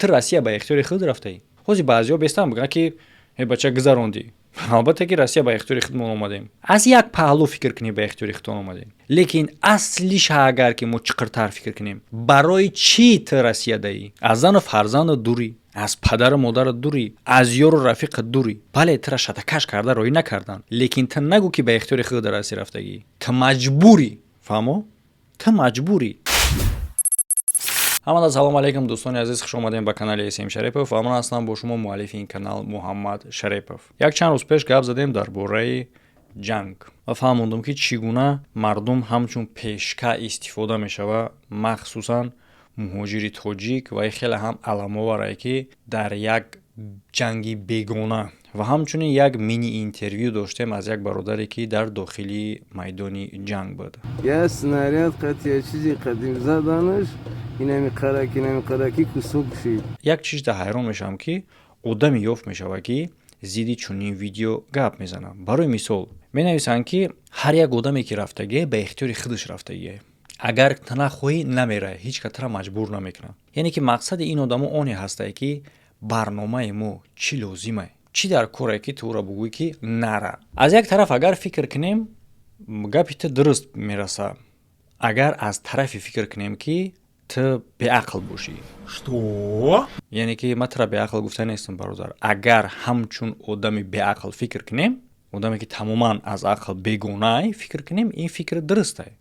Ту Россия ба ихтиёри худ рафтаӣ. Ҳозир баъзеҳо бестан бигӯянд, ки э, бача, гузарондӣ. Албатта, ки Россия ба ихтиёри худмон омадем. Аз як паҳлӯ фикр кунем, ба ихтиёри худтон омадем, лекин аслиша агар ки мо чиқиртар фикр кунем, барои чӣ ту Россия даӣ? Аз зану фарзанду дурӣ, аз падару модарат дурӣ, аз ёру рафиқат дурӣ. Бале, тура шатакаш карда роҳӣ накарданд, лекин ту нагӯ, ки ба ихтиёри худ дар Россия рафтагӣ. Ту маҷбурӣ, фаҳмо, ту маҷбурӣ. Ҳамада салому алайкум, дӯстони азиз, хуш омадем ба канали СМ Шарипов ва ман ҳастам бо шумо, муаллифи ин канал Муҳаммад Шарипов. Як чанд рӯз пеш гап задем дар бораи ҷанг ва фаҳмондум, ки чӣ гуна мардум ҳамчун пешка истифода мешава, махсусан муҳоҷири тоҷик, ва хеле ҳам аламоварае, ки дар як ҷанги бегона. Ва ҳамчунин як мини интервю доштем аз як бародаре, ки дар дохили майдони ҷанг буд. Я снаряд қати чизи қадим заданаш, инами қараки, инами қараки кусок шид. Як чизда ҳайрон мешавам, ки одаме ёфт мешавад, ки зидди чунин видео гап мезанад. Барои мисол, менависанд, ки ҳар як одаме, ки рафтагие, ба ихтиёри худаш рафтагие, агар ту нахоҳӣ, намерай, ҳеҷ кас тура маҷбур намекунад. Яъне ки мақсади ин одамо оне ҳастае, ки барномаи мо чӣ лозимае, чӣ дар коре, ки ту ӯро бугӯӣ, ки нара. Аз як тараф агар фикр кунем, гапи ту дуруст мераса, агар аз тарафе фикр кунем, ки ту беақл бошӣ. Что? Яъне ки ман тура беақл гуфта нестам, бародар. Агар ҳамчун одами беақл фикр кунем, одаме, ки тамоман аз ақл бегонаай, фикр кунем, ин фикр дурустае.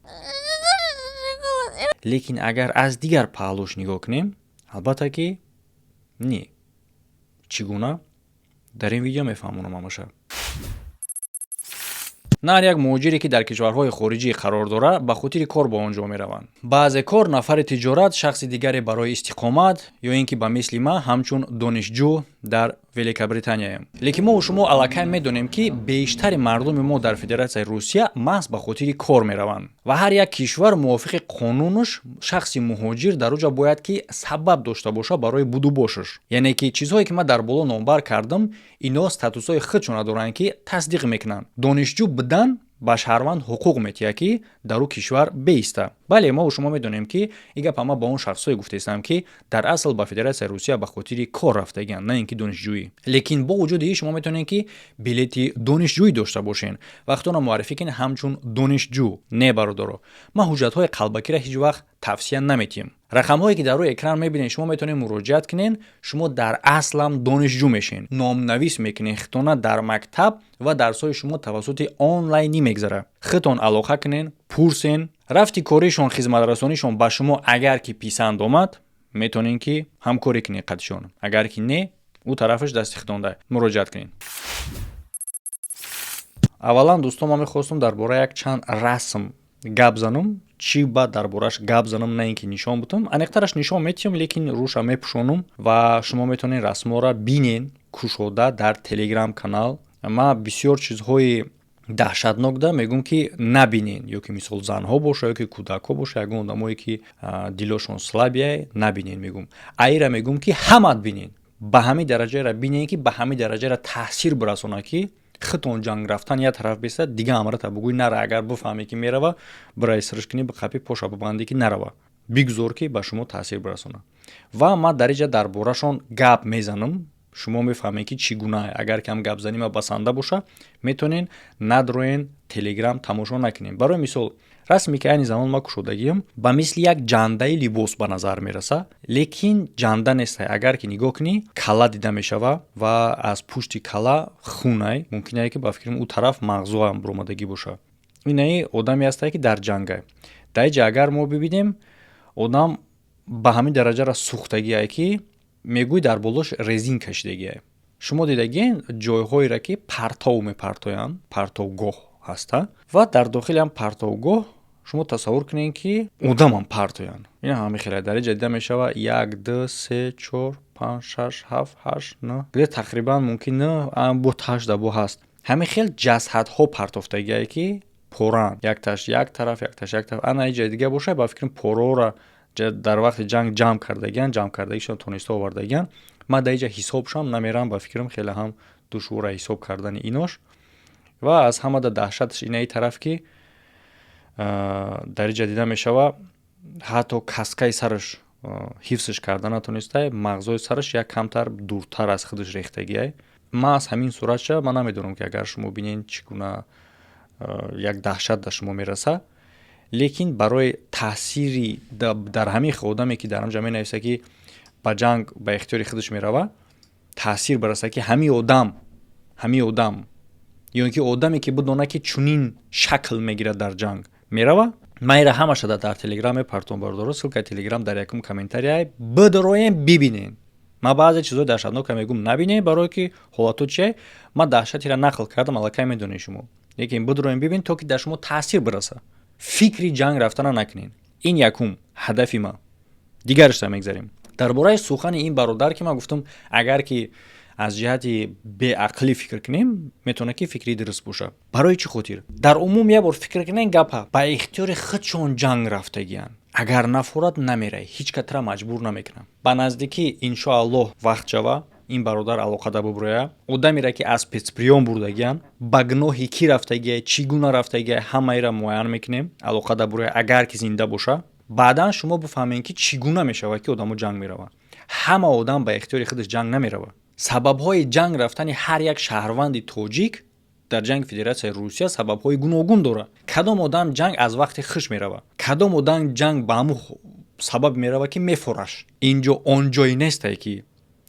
Лекин агар аз дигар паҳлӯш нигоҳ кунем, албатта ки не. Чӣ гуна, дар ин видео мефаҳмонам ҳамаша. На ҳар як муҳоҷире, ки дар кишварҳои хориҷӣ қарор дорад, ба хотири кор ба он ҷо мераванд. Баъзе кор нафари тиҷорат, шахси дигаре барои истиқомат ё ин ки ба мисли ман ҳамчун донишҷӯ дар Великобританияем. Лекин мо шумо аллакай медонем, ки бештари мардуми мо дар Федератсияи Русия маҳз ба хотири кор мераванд ва ҳар як кишвар мувофиқи қонунаш шахси муҳоҷир дар оҷа бояд ки сабаб дошта бошад барои будубошаш. Яъне ки чизҳое, ки ман дар боло номбар кардам, ино статусҳои худшона доранд, ки тасдиқ мекунанд. Донишҷӯ будан ба шаҳрванд ҳуқуқ метиҳад, ки дар ӯ кишвар беиста. Бале, мо шумо медонем, ки ин гап ҳама ба он шахсҳое гуфтаистам, ки дар асл ба Федератсияи Русия ба хотири кор рафтагианд, на ин ки донишҷӯӣ. Лекин бо вуҷуди ин шумо метавонед, ки билети донишҷӯӣ дошта бошед, вақтона муаррифӣ кунед ҳамчун донишҷӯ. Не, бародаро, ман ҳуҷҷатҳои қалбакиро ҳеҷ вақт тавсия наметиҳам. Рақамҳое, ки дар рӯи экран мебинед, шумо метавонед муроҷиат кунед. Шумо дар аслам донишҷӯ мешед, номнавис мекунед хитона дар мактаб ва дарсҳои шумо тавассути онлайнӣ мегзарад. Хитон алоқа кунед, пурсен. Рафти коришон, хизматрасонишон ба шумо агар ки писанд омад, метавонед, ки ҳамкорӣ кунед қадишон, агар ки не, ӯ тарафаш дасти хитонда, муроҷиат кунед. Аввалан, дӯстон, ман мехостам дар бораи як чанд расм гап занам. Чӣ баъд дар борааш гап занам, на ин ки нишон бутам, аниқтараш нишон метиҳам, лекин рӯша мепӯшонам ва шумо метавонед расмҳоро бинен кушода дар Телеграм канал. Ман бисёр чизҳои даҳшатнок да мегӯм, ки набинен, ё ки мисол занҳо боша, ё ки кӯдакҳо боша, ягон одамое, ки дилошон слабый ай, набинен мегӯм. Аира мегӯм, ки ҳамат бинен, ба ҳамин дараҷаеро бинен, ки ба ҳамин дараҷаеро таъсир бирасонад, ки хитон ҷанг рафтан як тараф бистад, дига амрата бугӯй нара. Агар бифаҳме, ки мерава, бирай сирш кунӣ, биқапӣ, поша бибандӣ, ки нарава. Бигзор, ки ба шумо таъсир бирасонад. Ва ман дар инҷа дар борашон гап мезанам, шумо мефаҳмед, ки чӣ гуна. Агар кам гапзанима басанда боша, метавонед надроен, Телеграм тамошо накунем. Барои мисол, расме, ки айни замон ма кушодагиам, ба мисли як ҷандаи либос ба назар мераса, лекин ҷанда нестай. Агар ки нигоҳ кунӣ, калла дида мешава ва аз пушти калла хунай. Мумкин ки, ба фикрам, ӯ тараф мағзуам буромадагӣ боша. Инаи одаме ҳастае, ки дар ҷангай. Дар инҷа агар мо бибинем, одам ба ҳамин дараҷара сӯхтагие, ки мегӯй дар болош резин кашидагие. Шумо дидагиен ҷойҳоеро, ки партов мепартоянд, партовгоҳ ҳаста, ва дар дохили ҳам партовгоҳ шумо тасаввур кунед, ки одамам партоянд. Ин ҳами хеле дар инҷа дида мешава: як, ду, се, чор, панҷ, шаш, ҳафт, ҳашт, нӯ, где тақрибан мумкин нӯ бо ҳашта бо ҳаст. Ҳамин хел ҷасадҳо партофтагие, ки поранд, якташ як тараф, якташ як тараф. Ана иҷаи дига боша, ба фикрам, пороро дар вақти ҷанг ҷамъ кардагиан, ҷамъ кардагишон тониста овардагиан. Ман дар инҷа ҳисобшам намерам, ба фикрам, хеле ҳам душвора ҳисоб кардани инош. Ва аз ҳамада даҳшаташ инаи тараф, ки дар инҷа дида мешава, ҳатто каскаи сараш. Ҳифзш карда натонистай, мағзои сараш як камтар дуртар аз худаш рехтагиай. Ман аз ҳамин суратша ман намедонам, ки агар шумо бинед, чӣ гуна як даҳшат дар шумо мераса, лекин барои таъсири дар ҳамин одаме, ки дар ҳамҷа менависа, ки ба ҷанг ба ихтиёри худаш мерава, таъсир бараса, ки ҳамин одам ё ин ки одаме, ки бидона, ки чунин шакл мегирад, дар ҷанг мерава. Ман ира ҳамаша дар Телеграм мепартом, бародаро. Ссылкаи Телеграм дар якум комментария. Бидроем, бибинен. Ман баъзе чизҳои даҳшатнока мегӯм, набинем, барое ки ҳолатҳо чие. Ман даҳшатира нақл кардам, аллакай медонед шумо, лекин бидроем, бибин, то ки дар шумо таъсир бираса, фикри ҷанг рафтана накунед. Ин якум ҳадафи ман. Дигарашта мегзарем, дар бораи сухани ин бародар, ки ман гуфтам, агар ки аз ҷиҳати беақлӣ фикр кунем, метавонад, ки фикри дуруст бошад. Барои чӣ хотир? Дар умум як бор фикр кунем, гапа ба ихтиёри худшон ҷанг рафтагиянд. Агар нафорад, намерай, ҳеҷ катра маҷбур намекунам. Ба наздикӣ, иншоаллоҳ, вақт шава, ин бародар алоқада буброя. Одамере, ки аз спецприём бурдагиян, ба гуноҳи кӣ рафтагия, чӣ гуна рафтагия, ҳамаеро муайян мекунем. Алоқада буроя, агар ки зинда боша. Баъдан шумо бифаҳмед, ки чӣ гуна мешавад, ки одамо ҷанг мераванд. Ҳама одам ба ихтиёри худаш ҷанг намеравад. Сабабҳои ҷанг рафтани ҳар як шаҳрванди тоҷик дар ҷанги Федератсияи Русия сабабҳои гуногун дорад. Кадом одам ҷанг аз вақти хуш меравад, кадом одам ҷанг ба ҳамун сабаб меравад, ки мефораш. Инҷо он ҷое нестае, ки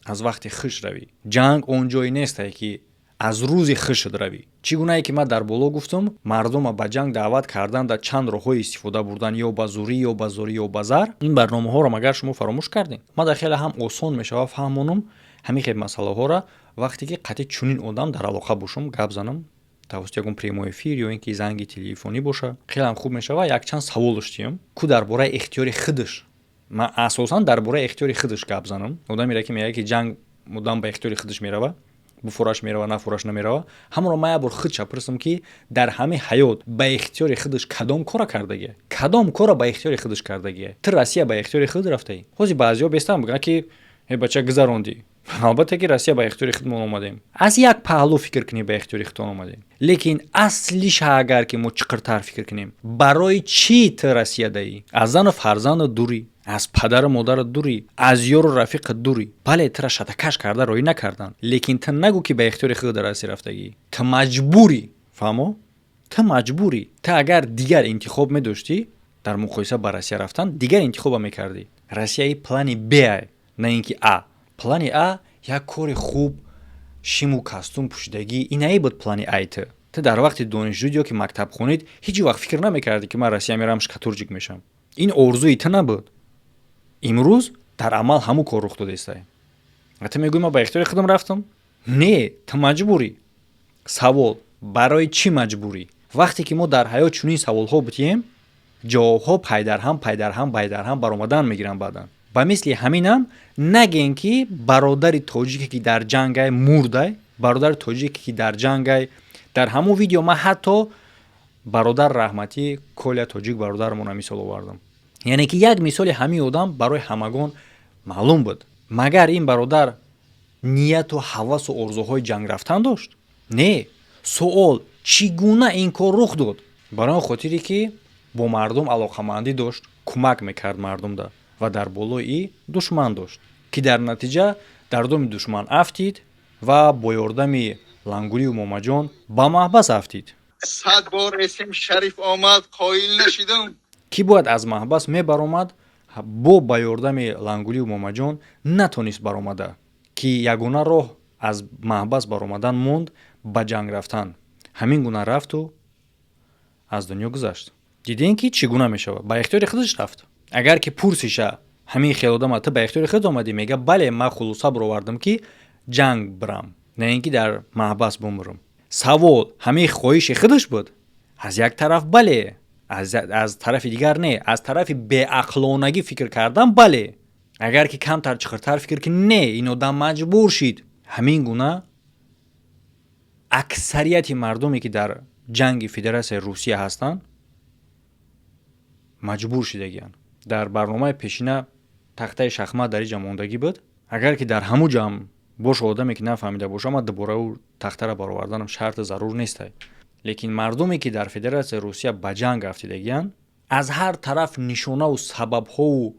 аз вақти хуш равӣ. Ҷанг он ҷое нестае, ки аз рӯзи хушт равӣ. Чӣ гунае ки ман дар боло гуфтам, мардума ба ҷанг даъват кардан дар чанд роҳҳои истифода бурдан: ё ба зӯрӣ, ё ба зорӣ, ё ба зар. Ин барномаҳоро магар шумо фаромӯш кардем? Ман дар хеле ҳам осон мешавад фаҳмонам ҳамин хел масъалаҳоро, вақте ки қатъи чунин одам дар алоқа бошам, гап занам тавассути ягон прямой эфир ё ин ки занги телефонӣ боша, хеле хуб мешавад. Якчанд саволш диҳам ку дар бораи ихтиёри худаш. Ман асосан дар бораи ихтиёри худаш гап занам. Одамере, ки мегӯяд, ки ҷанг одам ба ихтиёри худаш мерава, буфораш мерава, нафораш намерава, ҳамонро ман як бор худша пурсам, ки дар ҳамин ҳаёт ба ихтиёри худаш кадом кора кардагия, кадом кора ба ихтиёри худаш кардагия. Ту Россия ба ихтиёри худ рафтаӣ? Ҳозир баъзеҳо бестан бигӯянд, ки э, бача, гузарондӣ. Албатта, ки Россия ба ихтиёри худмон омадем. Аз як паҳлӯ фикр кунем, ба ихтиёри худтон омадем, лекин аслиша агар ки мо чиқиртар фикр кунем, барои чӣ ту Россия даӣ? Аз зану фарзанду дурӣ, аз падару модарат дурӣ, аз ёру рафиқат дурӣ. Бале, тура шатакаш карда роӣ накарданд, лекин ту нагӯ, ки ба ихтиёри худ дар Россия рафтагӣ. Ту маҷбурӣ, фаҳмо, ту маҷбурӣ. Ту агар дигар интихоб медоштӣ, дар муқоиса ба Россия рафтан дигар интихоба мекардӣ. Россияи плани Б, на ин ки А. Плани А як кори хуб, шиму костюм пӯшидагӣ, инае буд плани Ай. Ту дар вақти донишҷӯ ё ки мактабхонид ҳеҷ вақт фикр намекардӣ, ки ман Россия мерам, шкатурчик мешавам. Ин орзуи ту набуд. Имрӯз дар амал ҳамун кор рух додаистай. Ту мегӯӣ, ман ба ихтиёри худам рафтам. Не, ту маҷбурӣ. Савол: барои чӣ маҷбурӣ? Вақте ки мо дар ҳаёт чунин саволҳо бутием, ҷавобҳо пайдарҳам, пайдарҳам, пайдарҳам баромадан мегиранд баъдан. Ба мисли ҳаминам нагем, ки бародари тоҷике, ки дар ҷангай, мурдай, бародари тоҷике, ки дар ҷангай. Дар ҳамон видео ман ҳатто бародар раҳматӣ Коля тоҷик бародарамона мисол овардам, яъне ки як мисоли ҳамин одам барои ҳамагон маълум буд. Магар ин бародар нияту ҳавасу орзуҳои ҷанг рафтан дошт? Не. Суол: чӣ гуна ин кор рух дод? Барои он хотире, ки бо мардум алоқамандӣ дошт, кӯмак мекард мардумда ва дар болои душман дошт, ки дар натиҷа дар доми душман афтид ва бо ёрдами Лангулию Момаҷон ба маҳбас афтид. 100 бор эсим шариф омад, қоил нашидам. Кӣ бояд аз маҳбас мебаромад, бо ба ёрдами Лангулию Момаҷон натонист баромада, ки ягона роҳ аз маҳбас баромадан монд ба ҷанг рафтан. Ҳамин гуна рафту аз дунё гузашт. Дидем, ки чӣ гуна мешавад. Ба ихтиёри худаш рафт. Агар ки пурсиша ҳамин хел одама: ту ба ихтиёри худ омадӣ? Мега: бале, ман хулоса баровардам, ки ҷанг бирам, на ин ки дар маҳбас бумрам. Савол: ҳамин хоҳиши худаш буд? Аз як тараф бале, аз тарафи дигар не. Аз тарафи беақлонагӣ фикр кардан, бале. Агар ки камтар чиқиртар фикр ки, не, ин одам маҷбур шид. Ҳамин гуна аксарияти мардуме, ки дар ҷанги Федератсияи Русия ҳастанд, маҷбур шидагианд. Дар барномаи пешина тахтаи шахмат дар иҷа мондагӣ буд. Агар ки дар ҳамун ҷамъ боша одаме, ки нафаҳмида боша, ман дубора ӯ тахтара бароварданам шарти зарур нестай. Лекин мардуме, ки дар Федератсияи Русия ба ҷанг афтидагианд, аз ҳар тараф нишонаву сабабҳову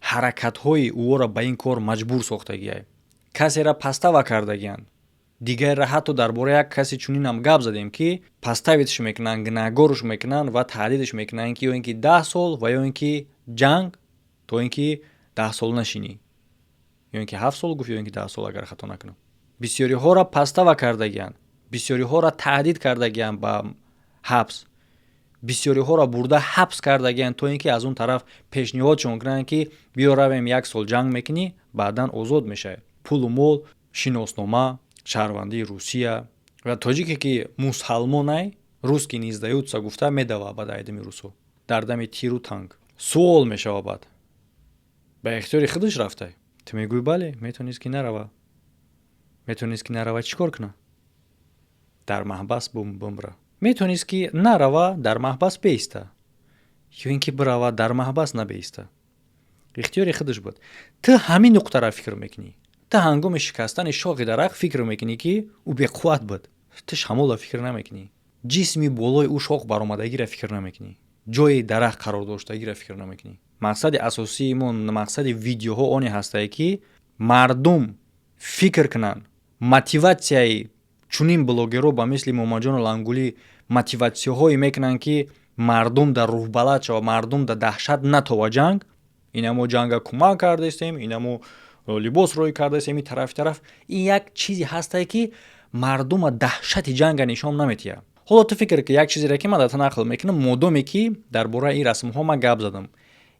Ҳаракатҳои ӯро ба ин кор маҷбур сохтагиай. Касера подстава кардагиянд, дигарра ҳатто дар бораи як каси чунинам гап задем, ки подставить ш мекунанд, гунаҳгорш мекунанд ва таҳдидш мекунанд, ки ё ин ки 10 сол ва ё ин ки ҷанг, то ин ки 10 сол нашинӣ, ё ин ки 7 сол гуфт, ё ин ки 10 сол, агар хато накунам. Бисёриҳоро подстава кардагиянд, бисёриҳоро таҳдид кардагиянд ба ҳабс, бисёриҳоро бурда ҳабс кардагиянд, то ин ки аз он тараф пешниҳодшон кунанд, ки биё, равем, як сол ҷанг мекунӣ, баъдан озод мешавӣ, пулу мол, шиноснома, шаҳрвандии Русия. Ва тоҷике, ки мусалмонай, «русский не сдаются» гуфта медава баъд айдами русо дар дами тиру танк. Суол мешава баъд: ба ихтиёри худаш рафтай? Ту мегӯӣ: бале, метавонист, ки нарава. Метавонист, ки нарава, чӣ кор куна? Дар маҳбас бумра. Метавонист, ки нарава, дар маҳбас беиста, ё ин ки бирава, дар маҳбас набеиста. Ихтиёри худаш буд. Ту ҳамин нуқтаро фикр мекунӣ. Ту ҳангоми шикастани шохи дарахт фикр мекунӣ, ки ӯ беқувват буд. Ту шамолро фикр намекунӣ, ҷисми болои ӯ шох баромадагиро фикр намекунӣ, ҷои дарахт қарор доштагиро фикр намекунӣ. Мақсади асосии мо, мақсади видеоҳо оне ҳастае, ки мардум фикр кунанд. Мотиватсияи чунин блогерҳо ба мисли Момаҷону Лангулӣ мотиватсияҳое мекунанд, ки мардум дар рӯҳбаланд шава, мардум дар даҳшат натова ҷанг. Ина мо ҷанга кӯмак кардастем, ина мо либос рӯй кардастем, ин тарафи тараф. Ин як чизе ҳастае, ки мардума даҳшати ҷанга нишон наметиҳад. Ҳоло ту фикр ки, як чизере, ки ман дар та нақл мекунам, модоме ки дар бораи ин расмҳо ман гап задам,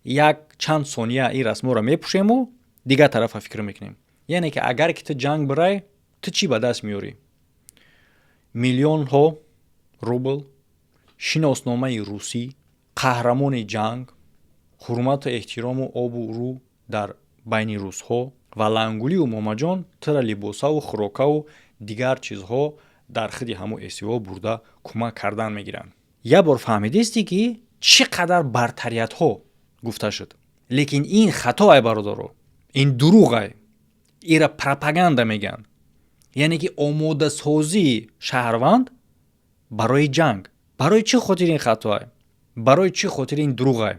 як чанд сония ин расмҳоро мепӯшему дигар тарафа фикр мекунем. Яъне ки агар ки ту ҷанг бирай, ту чӣ ба даст меёрӣ? Миллионҳо рубл, шиносномаи русӣ, қаҳрамони ҷанг, ҳурмату эҳтирому обу рӯ дар байни русҳо. Ва Лангулию Момаҷон тура либосаву хӯрокаву дигар чизҳо дар хиди ҳамун СВО бурда кӯмак кардан мегиранд. Як бор фаҳмидистӣ, ки чӣ қадар бартариятҳо гуфта шуд? Лекин ин хато ай, бародаро, ин дурӯғ ай, ира пропаганда мегӯянд, яъне ки омодасозии шаҳрванд барои ҷанг. Барои чӣ хотир ин хато ай? Барои чӣ хотир ин дурӯғ ай?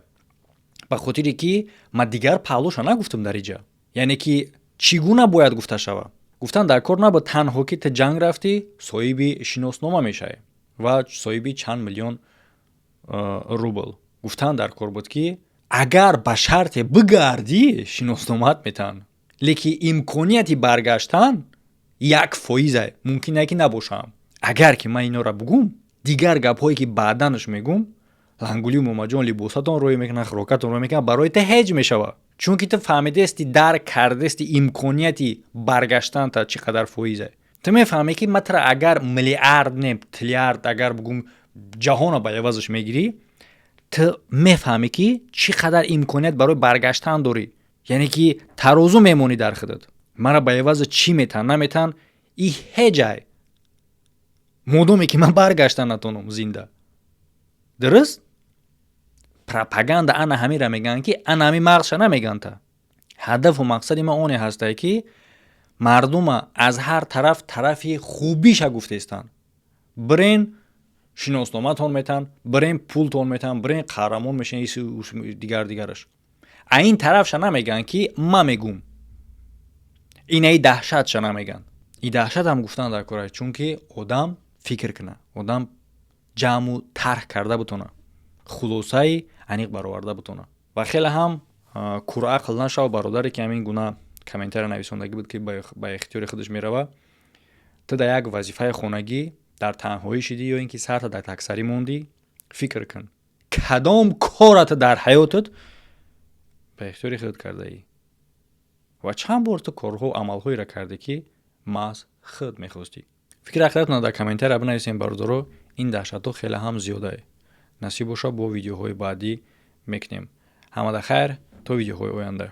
Ба хотире ки ман дигар паҳлӯша нагуфтам дар иҷа, яъне ки чӣ гуна бояд гуфта шава. Гуфтан дар кор набуд танҳо, ки ту ҷанг рафтӣ, соҳиби шиноснома мешавӣ ва соҳиби чанд миллион рубл. Гуфтан дар кор буд, ки агар ба шарте бигардӣ, шиносномаат метаҳанд, лекин имконияти баргаштан 1 фоиза, мумкин не, ки набошам. Агар ки ман инора бугум, дигар гапҳое, ки баъданаш мегум, Лангулию Момаҷон либосатон рӯй мекунанд, хӯрокатон рӯй мекунанд, барои ту ҳеҷ мешавад, чунки ту фаҳмидасти, дарк кардасти имконияти баргаштанта чӣ қадар фоизе. Ту мефаҳмӣ, ки ман тура агар миллиард не, триллиард агар бугум, ҷаҳона ба ивазаш мегирӣ, ту мефаҳмӣ, ки чӣ қадар имконият барои баргаштан дорӣ. Яъне ки тарозу мемонӣ дар худат: мара ба ивази чӣ метан, наметан, и ҳеҷ ай, модоме ки ман баргаштан натонам зинда. Дуруст, пропаганда ана ҳамира мегӯянд, ки ана ҳами мағзша намегӯянд. Та ҳадафу мақсади ман оне ҳастае, ки мардума аз ҳар тараф тарафи хубиша гуфтестанд: бирен, шиносноматон метан, бирен, пултон метан, бирен, қаҳрамон мешен, дигар дигараш. А ин тарафша намегӯянд, ки ма мегум, инаи даҳшатша намегӯянд. И даҳшатам гуфтан дар кора, чунки одам фикр куна, одам ҷамъу тарҳ карда бутона, хулосаи аниқ бароварда бутона. Ва хеле ҳам курақл нашав, бародаре, ки ҳамин гуна комментария нависондагӣ буд, ки ба ихтиёри худаш мерава. Ту дар як вазифаи хонагӣ дар танҳоӣ шидӣ ё ин ки сарта дар таксарӣ мондӣ, фикр кун, кадом кората дар ҳаётат ба ихтиёри худат кардаӣ ва чанд бор ту корҳо, амалҳоеро кардӣ, ки маҳз худ мехостӣ. Фикри ақиdatона дар комментария бинависем, бародаро. Ин даҳшатҳо хеле ҳам зиёдае. Насиб боша, бо видеоҳои баъдӣ мекунем. Ҳамада хайр, то видеоҳои оянда.